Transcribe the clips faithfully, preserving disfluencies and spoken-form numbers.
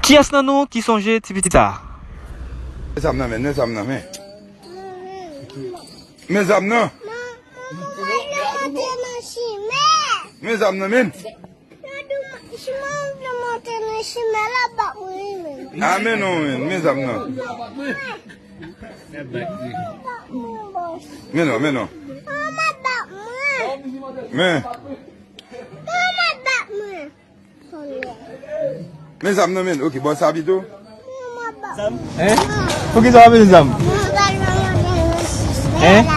Kiyès nan nou ki sonje ti pitit sa a? Men zam nan men, men zam nan men. Men zam nan. Men zam nan men. A men non men, men zam nan. Men non, men non. Men. Men zam nan men, ok, bò sa pito. Hein? Poukisa w ap vin zam? Hein?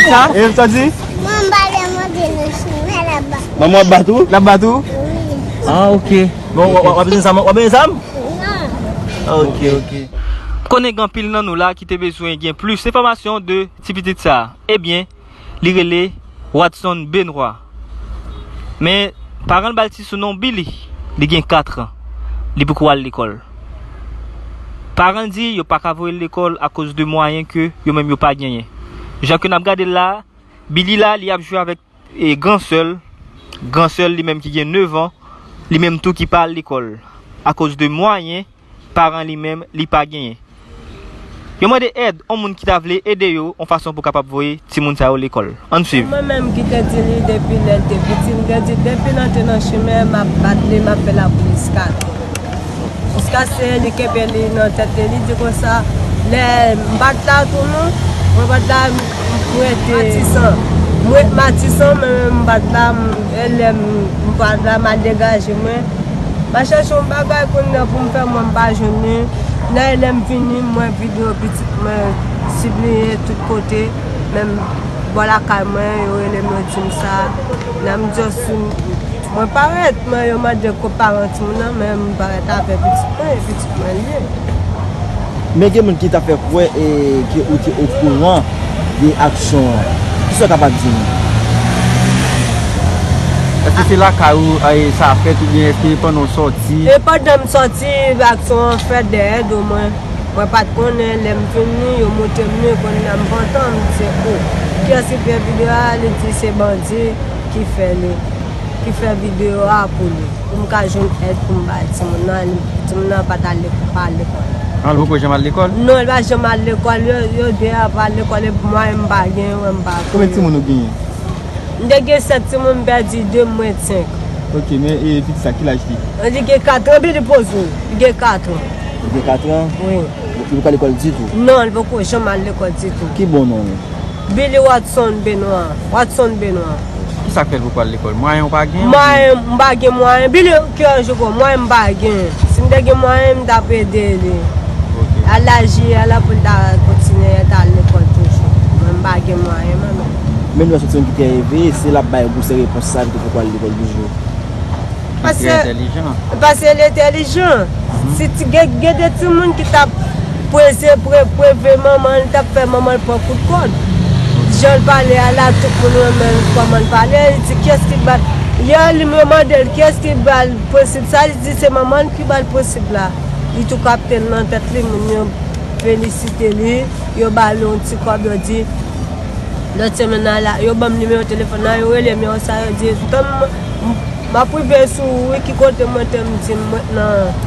Sa? E sa di? Manman w ap bat ou? L ap bat ou? Ah, ok. Bon, w ap vin zam, w ap vin zam? Ah, ok, ok. Konnen gen anpil nan nou la ki te bezwen gen plis enfòmasyon de ti pitit sa a. Ebyen, li rele Watson Benoit. Men, paran l ba l ti sounon Billy. Li gen kat an. Li poko al lekòl. Paran l di yo pa ka voye l lekòl akoz de mwayen ke yo menm yo pa genyen. Jan ke n ap gade l la, Billy la, li ap jwe avèk, e, gran sè l. Gran sè l, li menm ki gen nèf an, li menm tou ki pa al lekòl. Akoz de mwayen paran li menm li pa genyen. Yo mande èd yon moun ki ta vle ede yo yon fason pou kapab voye timoun sa yo lekòl. Ann swiv. Mwen menm ki te di li depi lè l te piti, m te di depi l antre nan chimen, m ap bat li, m ap fè l ap jiska tou. Jiskaske li kenbe li nan tèt li, li di konsa, lè m pa t la tou non, mwen pa t la, m rete Matisan. M ret Matisan, men m pa t la, m, e lè m, m pa t la, m al degaje mwen. M al chèche yon bagay kounye a pou m fè, mwen m pa jwenn li. Nan e lè m vini, m wè videyo pitit mwen pibliye tout kote, menm bò lakay mwen, yo rele m, yo di m sa. Nan m just fin, mwen parèt, mwen yo mande ko paran timoun nan, men m parèt avè pitit mwen, e pitit mwen l ye. Men gen moun ki ta fè kwè, e, ke ou te okouran de aksyon an. Kisa w kapab di nou? Èske se lakay ou, e, sa fèt oubyen èske pandan w sòti? E pandan m sòti, aksyon an fèt dèyè do mwen. Mwen pa t konnen, lè m vini, yo montre m li, kounye a m pantan, m di se ou. Kiyès ki fè videyo a? Li di se bandi ki fè li, ki fè videyo a pou li. Pou m ka jwenn èd pou m bay timoun nan, li, timoun nan pa t al lek-, pa al lekòl. An, l poko janm al lekòl? Non, li pa janm al lekòl. Yo, yo de a pa al lekòl, e mwen m pa gen, mwen m pa. Konbyen timoun ou genyen? M te gen sèt timoun, m pèdi de, m ret senk. Ok, men e pitit sa, ki laj li? Li gen kat an, epi li poze. Li gen kat an. Li gen kat an? Wi. Li poko al lekòl ditou? Non, li poko janm al lekòl ditou. Ki bon non li? Billy Watson Benoit. Watson Benoit. Kisa k fè l poko al lekòl? Mwayen ou pa gen? Mwayen, m pa gen mwayen. Billy, ki jan ou kwè? Mwayen m pa gen. Si m te gen mwayen, m t ap ede li. Ok. Al laji a la pou l ta kontinye ta al lekòl toujou. Mwen m pa gen mwayen, mwen menm. Men nou wè se yon timoun ki trè eveye, se l ap bay gwosè repons sa, li te poko al lekòl toujou. Paske, paske l entèlijan. Si ti gen, gen de timoun ki t ap prese, pre-, preve manman l, t ap fè manman l pran kout kòd. Jan l pale a la, tout moun renmen kòman l pale, li di kiyès ki ba l. Yè li mande l kiyès ki ba l prensip sa, li di se manman l ki ba l prensip la. Li tou kapte l nan tèt li, moun yo felisite li, yo ba l yon ti kòb, yo di, lòt semèn nan la, yo ban m nimewo telefòn nan, yo rele m, yo sa, yo di, tann m, m, m ap rive sou ou wi, ki kote mwen te, m di, m ret nan,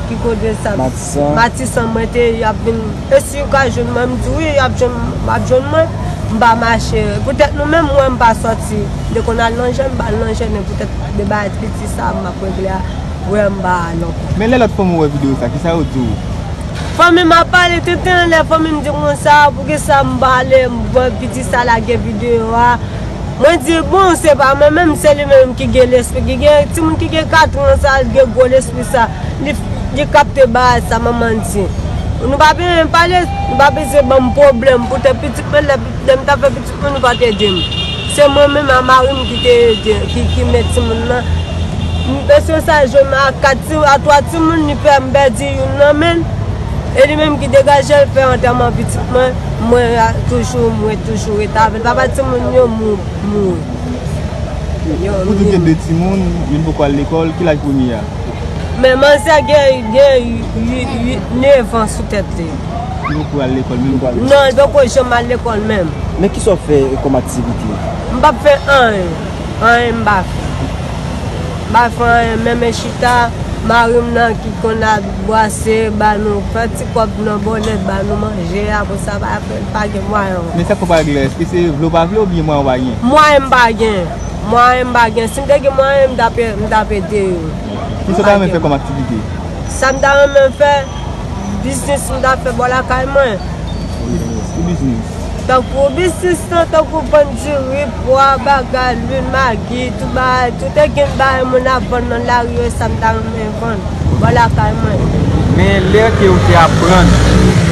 ki kote sa? Matisan. Matisan mwen te, y ap vin, e si yo ka jwenn mwen, m di wi, y ap jwenn, m ap jwenn mwen, m pa mache. Poutèt nou menm, mwen, m pa sòti. M te konn al nan jèn, m pa al nan jèn, men poutèt de bagay piti sa, m ap regle a, wè m pa al ankò. Men lè lòt fanmi w wè videyo sa, kisa yo di w? Fanmi m ap pale tenten, lè fanmi m di konsa, poukisa m pa ale, m wè piti sa lage videyo a. Mwen di, bon, se pa mwen menm, se li menm ki gen lespri, ki gen timoun ki gen kat an sa, gen gwo lespri sa, li, li kapte bagay sa, manman l di. Nou pa bezwen pale, nou pa bezwen ban m pwoblèm, poutèt pitit mwen, lè, lè m t ap fè pitit mwen, nou pa t ede m. Se mwen menm a mari m ki te ede, ki, ki met timoun nan. M, mesye sa jwenn a kat ti, a twa timoun, li fè m pèdi youn nan men l. E li menm ki degaje l fè antèman pitit mwen. Mwen a, toujou, mwen toujou ret avè l. Papa timoun yo mou-, mouri. Yo, ou di gen de timoun, youn poko al lekòl, ki laj premye a? Men manzè gen, gen uit, uit, nèf an sou tèt li. Li poko al lekòl menm? Non, li poko janm al lekòl menm. Men kisa w fè kòm aktivite? M p ap fè anyen. Anyen m pa fè. M pa fè anyen, men men chita, Mari m nan ki konn ap bwase, ba nou, fè ti kòb nan bòlèt, ba nou manje, apre sa, pa, pa gen mwayen. Men sa k fè w pa regle, èske se vle w pa vle oubyen mwayen w pa gen? Mwayen m pa gen. Mwayen m pa gen. Si m te gen mwayen, m t ap, m t ap ede yo. Kisa w ta renmen fè kòm aktivite? Sa m ta renmen fè, biznis m ta fè bò lakay mwen. Ki biznis? Tankou biznis lan, tankou vann diri, pwa, bagay, lwil, magi, tout bagay, tout legim bagay moun ap vann nan lari yo, sa m ta renmen vann bò lakay mwen. Men lè ke ou te aprann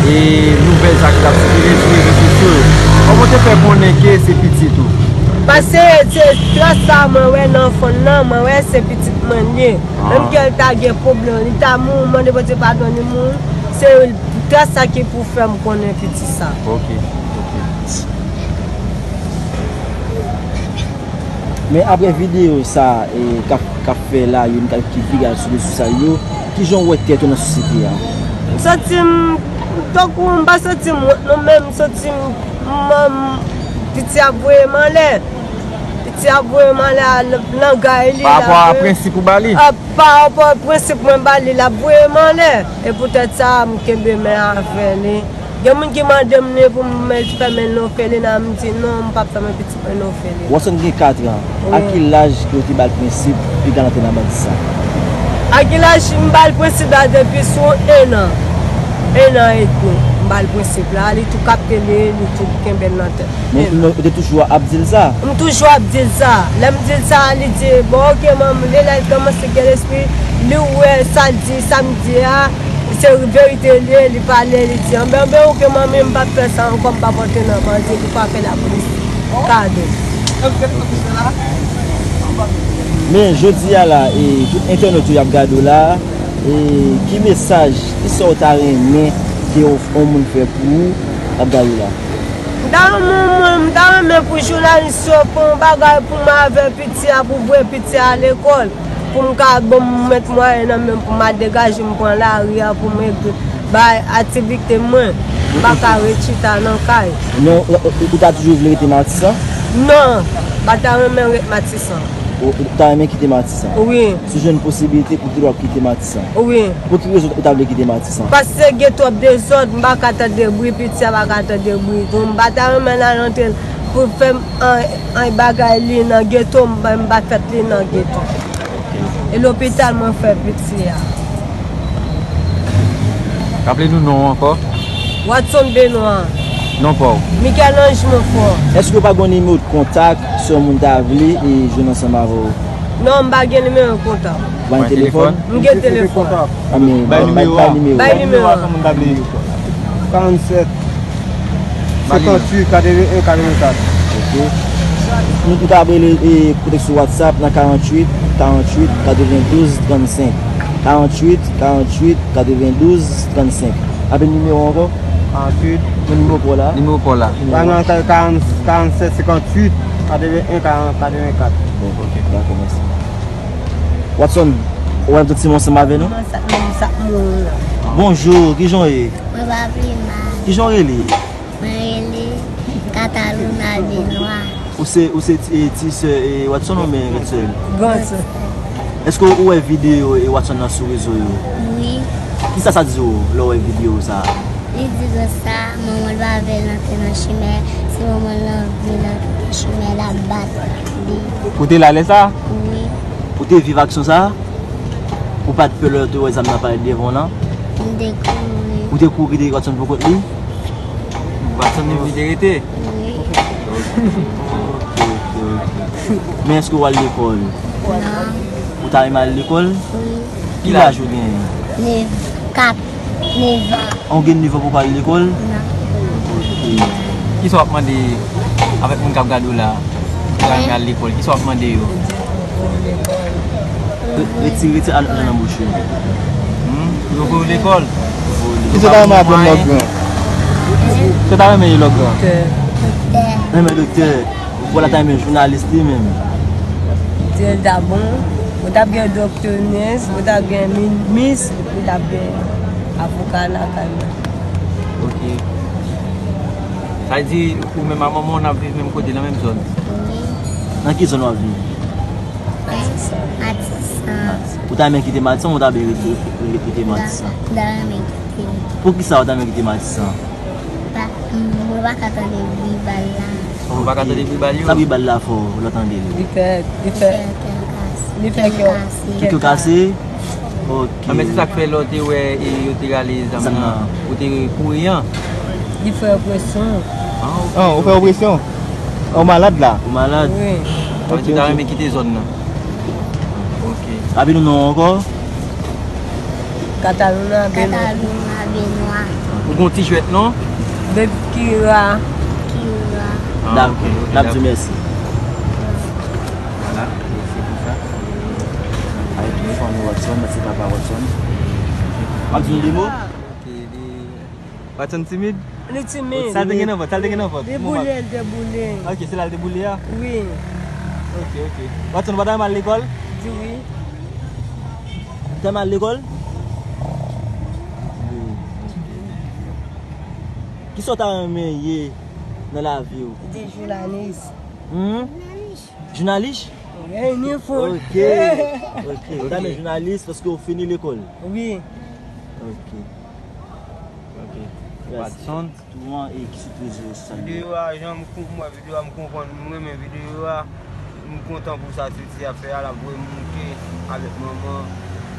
e nouvèl sa ki t ap sikile sou rezo sosyo yo, kòman w te fè konnen ke se pitit ou? Paske se tras sa mwen wè nan fann nan, mwen wè se pitit mwen li ye. Menm ke l ta gen pwoblèm, li ta mouri, mande Bondye padon, li mouri. Se tras sa ki pou fè m konnen pitit sa. Ok, ok. Men apre videyo sa e, k ap, k ap fè la youn k ap ki viral sou rezo sosyal yo, kijan w wè tèt ou nan sosyete a? M santi m, tankou m pa santi m wont non, men m santi m, m, m, piti ap voye m anlè. Piti ap voye m anlè a, l-, langay li, l ap voye. Pa rapò a prensip ou ba li? A, pa rapò a prensip mwen ba li, l ap voye m anlè. E poutèt sa, m kenbe men avè li. Gen moun ki mande m li pou m fèmen l nan òfelina, m di non, m p ap fèmen pitit mwen nan òfelina. Watson gen kat an. Wi. A ki laj ke w te ba l prensip pou l te al antre nan bandi sa? A ki laj m ba l prensip la depi sou en an? En an edmi. M ba l prensip la, li tou kapte li, li tou kenbe l nan tèt. Men, men ou te toujou ap di l sa? M toujou ap di l sa. Lè m di l sa, li di, bon, ok, manmi, lè, lè l kòmanse gen lespri, li wè sa l di, sa m di a, se verite li ye, li pale, li di, anben, anben, ok, manmi, m p ap fè sa ankò, m p ap antre nan bandi pou pa fè lapolis kado. Men, jodi a la, e, tout entènot yo y ap gade w la, e, ki mesaj, ki sa w ta renmen ke yon, yon moun fè pou ou k ap gade w la? M ta renmen, mwen, m ta renmen pou jounalis yo fè yon bagay pou mwen avè piti a, pou voye piti a lekòl, pou m ka, bon, m met mwayen nan men m pou m al degaje m pran lari a, pou m regle bay aktivite mwen. M pa ka ret chita nan kay. Non, ou, ou, ou ta toujou vle rete Matisan? Non, m pa ta renmen ret Matisan. Ou, ou ta renmen kite Matisan? Wi. Si w jwenn posibilite pou w kite, w ap kite Matisan? Wi. Pou ki rezon ou ta vle kite Matisan? Paske gen twòp dezòd, m pa ka tande bri, piti a pa ka tande bri tou. M pa ta renmen l al antre pou fè m an, an bagay li nan geto, m pa, m pa fèt li nan geto. E lopital mwen fè piti a. Raple nou non w ankò. Watson Benoit. Non pa w? Michel-Ange Monfort. Èske w pa gen yon nimewo de kontak si yon moun ta vle e jwenn ansanm avè w? Non, m pa gen nimewo kontak. Ou pa gen telefòn? M gen telefòn. A, men, bay, bay, bay nimewo. Bay nimewo a. Karannsèt, senkantuit, katreven en, katrevenkat. Ok. Nou, ou ta rele, e, kote sou WhatsApp nan karantuit, karantuit, katrevendouz, trannsenk. Karantuit, karantuit, katrevendouz, trannsenk. Apèl nimewo ankò? Karantuit. Men nimewo pa w la? Nimewo pa w la. Ba nan ka-, karann-, karannsèt, senkantuit, katreven en, karann, katrevenkat. Bon, ok, dakò, mèsi. Watson, ou wè m tout ti moun ansanm avè nou? Mwen sa, mwen sa, mwen la. Bonjou, kijan w ye? Mwen pa pi mal. Kijan w rele? Mwen rele Catalina Benoit. Ou se, ou se ti, e, ti sè, e, Watson oubyen gran sè? Gran sè. Èske ou wè videyo, e, Watson nan sou rezo yo? Wi. Kisa sa di w lè w wè videyo sa a? Li di konsa, manman l pa vle l antre nan chimè, si manman l vle l antre nan chimè, l ap bat li. Ou te la lè sa a? Wi. Ou te viv aksyon sa a? Ou pa t pè lè w te wè zam nan parèt devan w lan? M te kouri. Ou te kouri kite Watson pou kont li? Watson menm li te rete? Wi. Ok, ok, ok. Men èske w al lekòl? Non. Ou ta renmen al lekòl? Wi. Ki laj ou genyen? Nèf, kat, nèf an. An, ou gen nèf an pou w pa al lekòl? Non. Ok. Kisa w ap mande avèk moun k ap gade w la? Ou ta renmen al lekòl. Kisa w ap mande yo? Re-, retire, retire al, al nan bouch ou. Hmm? Pou yo voye w lekòl? Kisa w ta renmen aprann lè w gran? Kisa w ta renmen ye lè w gran? Doktè. Renmen doktè. Vwala ta renmen jounalis li menm. Di l ta bon, ou t ap gen doktè Nès, ou t ap gen mi-, mis, ou t ap gen avoka lakay mwen. Ok. Sa di ou menm a manman w n ap viv menm kote, nan menm zòn? Wi. Nan ki zòn w ap viv? Matisan. Ou ta renmen kite Matisan ou ta renmen rete, rete Matisan? M ta renmen kite. Poukisa ou ta renmen kite Matisan? Pa, m, mwen pa ka tande bri bal la. Ou pa ka tande bri bal yo? Sa bri bal la fè w lè w tande l? Li fè, li fè, li fè kè kase. Kè w kase? Ok. Ah, men se sa k fè lè w te wè e yo te rale zam nan, ou te kouri an? Li fè opresyon. Ah, ok. Ah, ou fè opresyon? Ou malad la? Ou malad? Wi. Sa vle di ou ta renmen kite zòn nan? Ok. Raple nou non ankò? Catalina Benoit. Catalina Benoit. Ou gon ti jwèt non? Baby Kira. Kira. Ah, ok, ok, dakò. N ap di w mèsi. Vwala, se pou sa. Avèk tout fanmi Watson, mèsi papa Watson. W ap di nou de mo? Ok, li Watson timid? Li timid. Sa l te gen nan vant, sa l te gen nan vant. Li boule, l te boule. Ok, se la l te boule a? Wi. Ok, ok. Watson, ou pa ta renmen al lekòl? Di wi. Ou ta renmen al lekòl? Wi. Ok. Kisa w ta renmen ye nan lavi w? Te jounalis. Hmm? Jounalis? Wi, ni fo. Ok. Ok. Ou ta renmen jounalis paske w fini lekòl? Wi. Ok. Ok. Mèsi. Watson. Tou an e ki sipriz yo sa. Videyo a, jan m kou-, m wè videyo a, m konprann, m renmen videyo a. M kontan pou sa Titi ap fè a, l ap voye m moute avèk manman.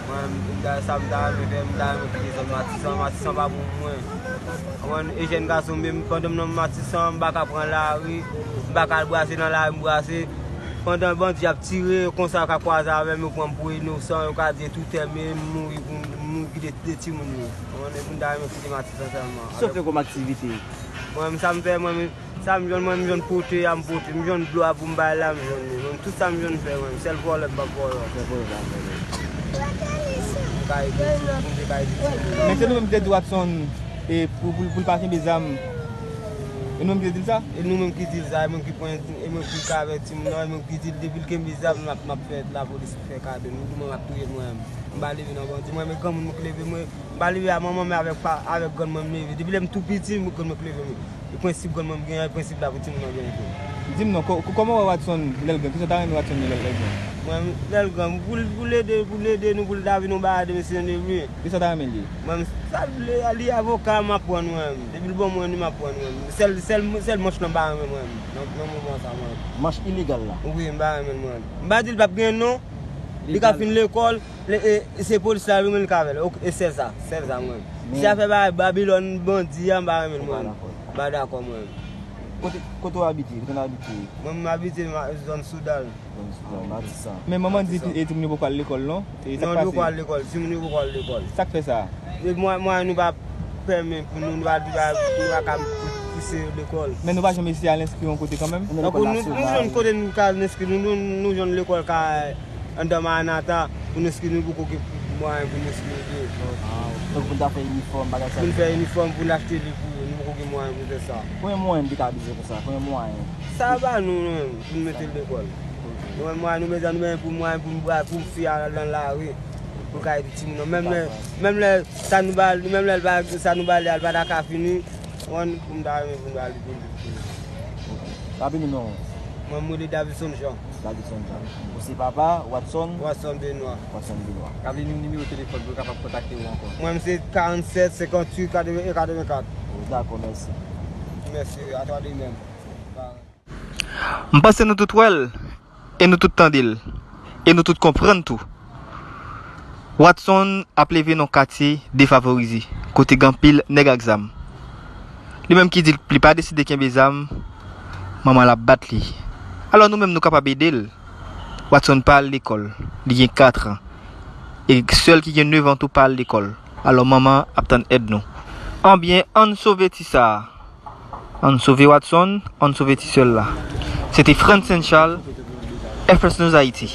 Mwen, m ta, sa m ta renmen fè, m ta renmen kite zòn Matisan, Matisan pa pou mwen. Mwen, e jèn gason, men pandan m nan Matisan, m pa ka pran lari, m pa ka al brase nan lari, m brase. Pandan bandi ap tire, konsa yo ka kwaze avè m, yo pran m pou inosan, yo ka di tout tèmen, m mouri pou m, m mouri kite de timoun yo. Mwen, moun ta renmen kite Matisan sèlman. Sa w fè kòm aktivite? Mwen, sa m fè, mwen, sa m jwenn, mwen, m jwenn pote a, m pote, m jwenn dlo a pou m bay la, m jwenn li. Mwen, tout sa m jwenn fè, mwen, sèl vòlè m p ap vòlè. Sèl vòlè m p ap vòlè. M ka ede, m te ka ede. Men se nou menm ki te di Watson, e, pou, pou, pou l pa kenbe zam. E nou menm ki te di l sa? E nou menm ki di l sa, e mwen ki pran, e mwen ki ka avèti moun nan, e mwen ki di l depi l kenbe zam, m ap, m ap fè lapolis fè kado. Nou di mwen m ap touye l mwen menm. M pa leve nan bandi, mwen, men granmoun mwen ki leve mwen. M pa leve a manman m, men avèk pa, avèk grann mwen m leve. Depi lè m tou piti, m grann mwen k leve m. E prensip grann mwen m genyen, e prensip la pou timoun nan genyen tou. Di m non, ko-, ko-, kòman w wè Watson lè l gran? Kisa w ta renmen Watson gen lè, lè l gran? Mwen, lè l gran, pou l, pou l ede, pou l ede nou, pou l ta vin yon bagay de mesye nan devni. Kisa w ta renmen l ye? Mwen, sa l vle, li avoka, m aprann mwen. Depi l bon mwen, li m aprann mwen. Sèl, sèl, sèl manch lan m pa renmen mwen. Nan, nan moman sa mwen. Manch ilegal la? Wi, m pa renmen l mwen. M pa di l p ap genyen non. Li ka fin lekòl. Le, e, se polis la, li menm li ka fè l. Ok, e sèl sa, sèl sa mwen. Si afè ba-, Babilòn, bandi a, m pa renmen l mwen. M pa dakò mwen. Kote, kote w abite? Kote w abite? Mwen, m abite ma-, zòn Soudal. Zòn Soudal, Matisan. Men manman di e timoun yo poko al lekòl, non? E sa k pase? Non, yo poko al lekòl. Timoun yo poko al lekòl. Sa k fè sa? E mwa-, mwayen nou pa pèmèt pou nou, nou pa, nou pa, nou pa ka pouse yo lekòl. Men nou pa janm eseye al enskri yon kote kanmenm? Tankou nou, nou jwenn kote nou ka al enskri, nou, nou, nou jwenn lekòl ka anndan Maranata, pou n enskri nou poko gen mwayen pou n enskri yo. Donk pou n ta fè inifòm, bagay sa yo? Pou n fè inifòm, pou n achte liv pou yo, nou poko gen mwayen pou n fè sa. Konbyen mwayen nou te ka bezwen konsa? Konbyen mwayen? Sa pa nou, nou menm, pou n mete l lekòl. Nou menm, mwayen nou bezwen, nou menm pou mwayen pou n bra-, pou fi a al nan lari, pou l ka ede timoun nan. Menm lè, menm lè sa nou ba, menm lè l pa, sa nou ba li a, l pa ta ka fini, konprann, pou m ta renmen pou n ba li pou l. Raple nou non. Mwen, m rele Davidson Jean. Davidson Jean. Ou se papa Watson? Watson Benoit. Watson Benoit. Raple nou nimewo telefòn pou yo kapab kontakte w ankò. Mwen, m se karannsèt, senkantuit, katreven, katrevenkat. Dakò, mèsi. Mèsi, a twa de menm. M panse nou tout wè l, e nou tout tande l, e nou tout konprann tou. Watson ap leve nan katye defavorize, kote gen anpil nèg ak zam. Li menm ki di l, li pa deside kenbe zam, manman l ap bat li. Alò nou menm nou kapab ede l. Watson pa al lekòl, li gen kat an. E sè l ki gen nèf an tou pa al lekòl. Alò manman ap tann èd nou. Anbyen, ann sove ti sa a. Ann sove Watson, ann sove ti sè l la. Se te Frantz Saint Charles, F S News Haïti.